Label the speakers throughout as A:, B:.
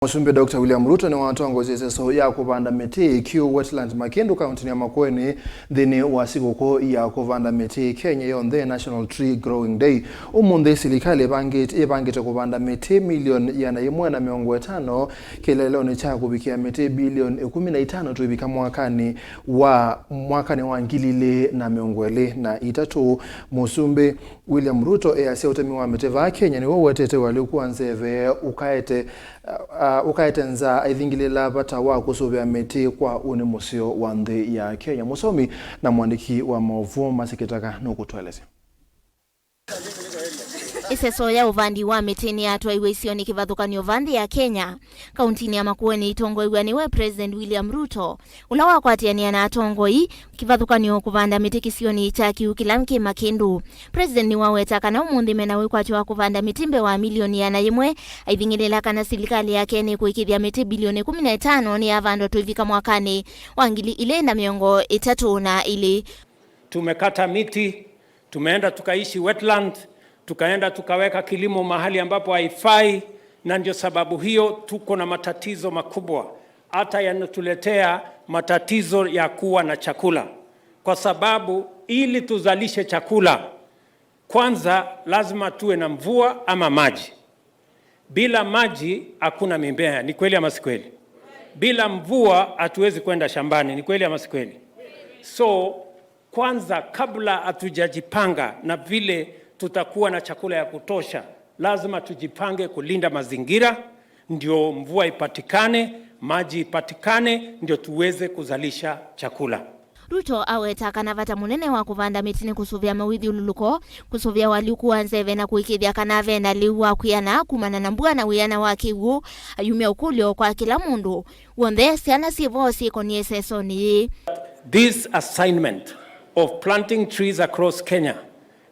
A: Musumbi Dr. William Ruto ni watongozie so ya kuvanda miti Kiu Wetland Makindu kaunti ya Makueni thini wa sikuku ya kuvanda miti Kenya yonthe, National Tree Growing Day. Umunthi silikali ivangite kuvanda miti 150,000,000 kileloni cha kuvikia miti bilioni 15 tuivika mwakani wa 2023. Musumbi William Ruto easia utemi wa miti va Kenya niwo wetete walikuwa nzeve ukaete nza aithingilila vata wa kusuvia miti kwa uni museo wa nthi ya Kenya. Musomi na mwandiki wa mauvoo Masikitaka nukutwelesya.
B: Iseso ya uvandi wa miti ni atwaiwe isioni kivathukanio vanthi ya Kenya. Kauntini ya Makueni itongoiwa niwe President William Ruto ula wakwatiania na atongoi kivathukanio kuvanda miti kisioni cha Kiu kila mki Makindu. President ni waweta kana umunthi mena wikwatyo wa kuvanda miti mbe wa 100,000,000 aithingilila kana silikali yake ni kuikithia miti bilioni 15 ni yavandwa tuivika mwakani wa 2032.
C: Tumekata miti, tumeenda tukaishi wetland, tukaenda tukaweka kilimo mahali ambapo haifai, na ndio sababu hiyo tuko na matatizo makubwa, hata yanatuletea matatizo ya kuwa na chakula, kwa sababu ili tuzalishe chakula kwanza lazima tuwe na mvua ama maji. Bila maji hakuna mimea, ni kweli ama si kweli? Bila mvua hatuwezi kwenda shambani, ni kweli ama si kweli? So kwanza kabla hatujajipanga na vile tutakuwa na chakula ya kutosha, lazima tujipange kulinda mazingira, ndio mvua ipatikane, maji ipatikane, ndio tuweze kuzalisha chakula.
B: Ruto aweta kana vata munene wa kuvanda miti ni kusuvia mawithiululuko, kusuvia waliuku wa nzeve na kuikithia kana vena liu wa kwiana kumana na mbua na wiana wa kiwu. Ayumia ukulio kwa kila mundu wonthe syana sivo sikonie sesoni.
C: This assignment of planting trees across Kenya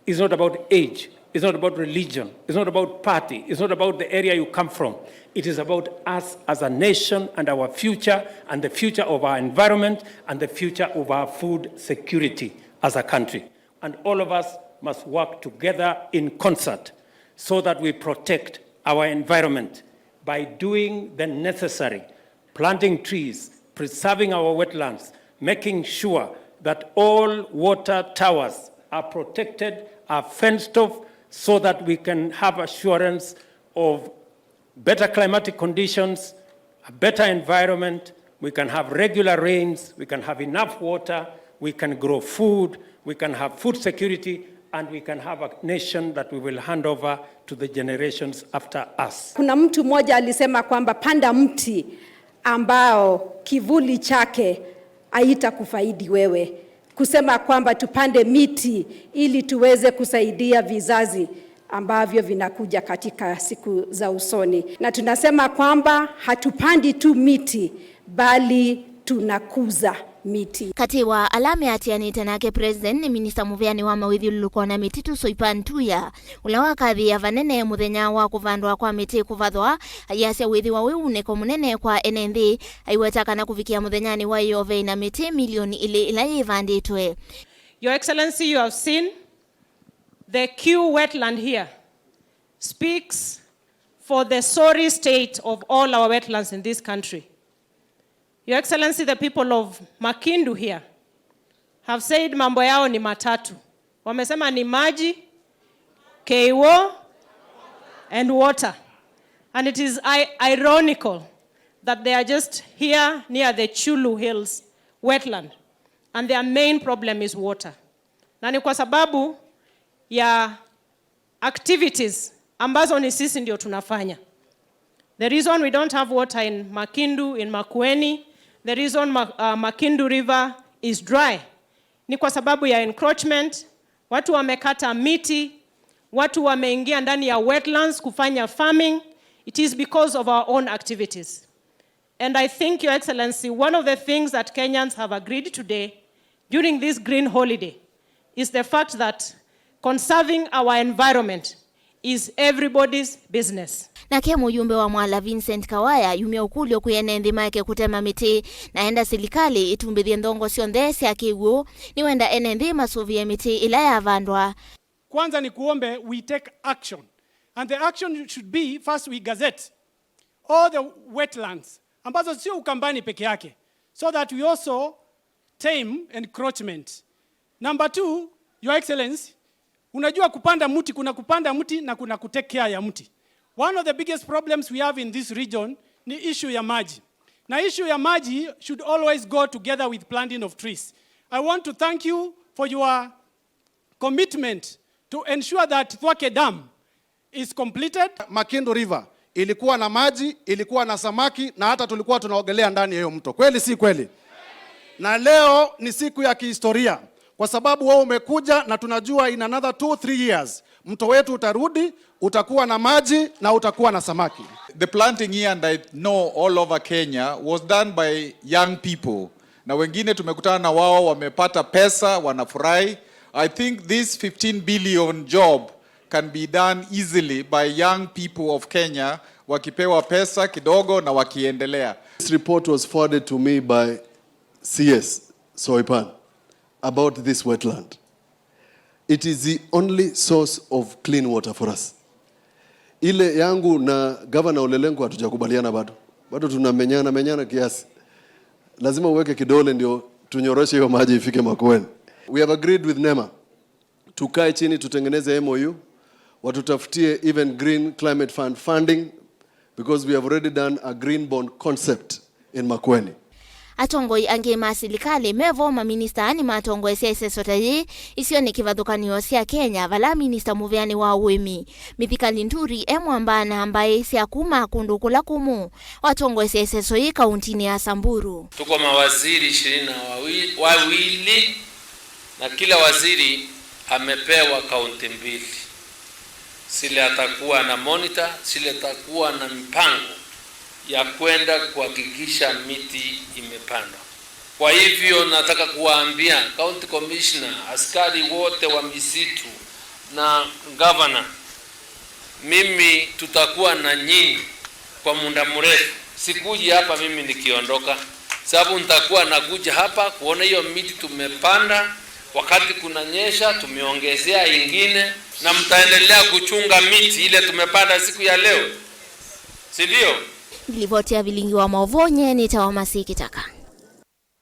C: is not about age, it's not about religion, it's not about party, it's not about the area you come from. It is about us as a nation and our future and the future of our environment and the future of our food security as a country. And all of us must work together in concert so that we protect our environment by doing the necessary, planting trees, preserving our wetlands, making sure that all water towers are protected, are fenced off, so that we can have assurance of better climatic conditions, a better environment, we can have regular rains, we can have enough water, we can grow food, we can have food security, and we can have a nation that we will hand over to the generations after us.
D: Kuna mtu mmoja alisema kwamba panda mti ambao kivuli chake haitakufaidi wewe, kusema kwamba tupande miti ili tuweze kusaidia vizazi ambavyo vinakuja katika siku za usoni, na tunasema kwamba hatupandi tu miti bali tunakuza miti.
B: Kati wa alame atianite nake President ni minista muveani wa mawithiululuko na mititu Soipan Tuya ula wakathia vanene muthenya wa kuvandwa kwa miti kuvathwa, ayasya withiwa wi uneko munene kwa ene nthi, aiweta kana kuvikia muthenyani wa yove na miti 2,000,000 ila yivanditwe.
E: Your Excellency, you have seen the Kiu wetland here speaks for the sorry state of all our wetlands in this country. Your Excellency, the people of Makindu here have said mambo yao ni matatu. Wamesema ni maji, kiwo and water. And it is ironical that they are just here near the Chyulu Hills wetland and their main problem is water. Na ni kwa sababu ya activities ambazo ni sisi ndio tunafanya. The reason we don't have water in Makindu, in Makueni, the reason Makindu River is dry ni kwa sababu ya encroachment. Watu wamekata miti, watu wameingia ndani ya wetlands kufanya farming. It is because of our own activities. And I think, Your Excellency, one of the things that Kenyans have agreed today during this green holiday is the fact that conserving our environment is everybody's business.
B: Nake mujumbe wa Mwala Vincent Kawaya yumia ukulio kuyene nthi make kutema miti na enda silikali itumbithie nthongo cionthe sya kiwu niwenda ene nthi masuvie miti ila yavandwa.
F: Kwanza ni kuombe we take action, and the action should be first we gazette All the wetlands ambazo sio Ukambani peke yake, so that we also tame encroachment. Number two, Your Excellency, unajua kupanda mti, kuna kupanda mti na kuna kutake care ya mti. One of the biggest problems we have in this region ni issue ya maji. Na issue ya maji should always go together with planting of trees. I want to thank you for your commitment to ensure that Thwake Dam is completed.
G: Makindu River ilikuwa na maji, ilikuwa na samaki na hata tulikuwa tunaogelea ndani ya hiyo mto. Kweli si kweli? Na leo ni siku ya kihistoria kwa sababu wewe umekuja na tunajua in another 2 3 years mto wetu utarudi, utakuwa na maji na utakuwa na samaki.
H: The planting here, and I know all over Kenya, was done by young people. Na wengine tumekutana na wao wamepata pesa, wanafurahi. I think this 15 billion job can be done easily by young people of Kenya wakipewa pesa kidogo na wakiendelea.
I: This report was forwarded to me by CS Soipan about this wetland. It is the only source of clean water for us. Ile yangu na Governor Ole Lenku hatujakubaliana bado, bado tunamenyana menyana kiasi. Lazima uweke kidole ndio tunyoroshe hiyo maji ifike Makueni. We have agreed with NEMA tukae chini tutengeneze MOU, watutafutie even Green Climate Fund funding because we have already done a green bond concept in Makueni.
B: Atongoi angi ma silikali mevo maminista ni matongoesya iseso ta yi isio ni kivathukanio sya Kenya vala minista muveani wa uimi Mithika Linturi emwamba na mbai sya kuma kundu kula kumu watongoesya iseso yi kauntini ya Samburu.
J: Tuko mawaziri 22 na kila waziri amepewa kaunti mbili, sile atakuwa na monitor, sile atakuwa na mpango ya kwenda kuhakikisha miti imepandwa. Kwa hivyo nataka kuwaambia county commissioner, askari wote wa misitu na governor, mimi tutakuwa na nyinyi kwa muda mrefu. Sikuji hapa mimi nikiondoka, sababu nitakuwa nakuja hapa kuona hiyo miti tumepanda, wakati kunanyesha tumeongezea ingine, na mtaendelea kuchunga miti ile tumepanda siku ya leo, si ndio?
B: Nilivotea vilingi wa mauvonye nitawamasiki taka.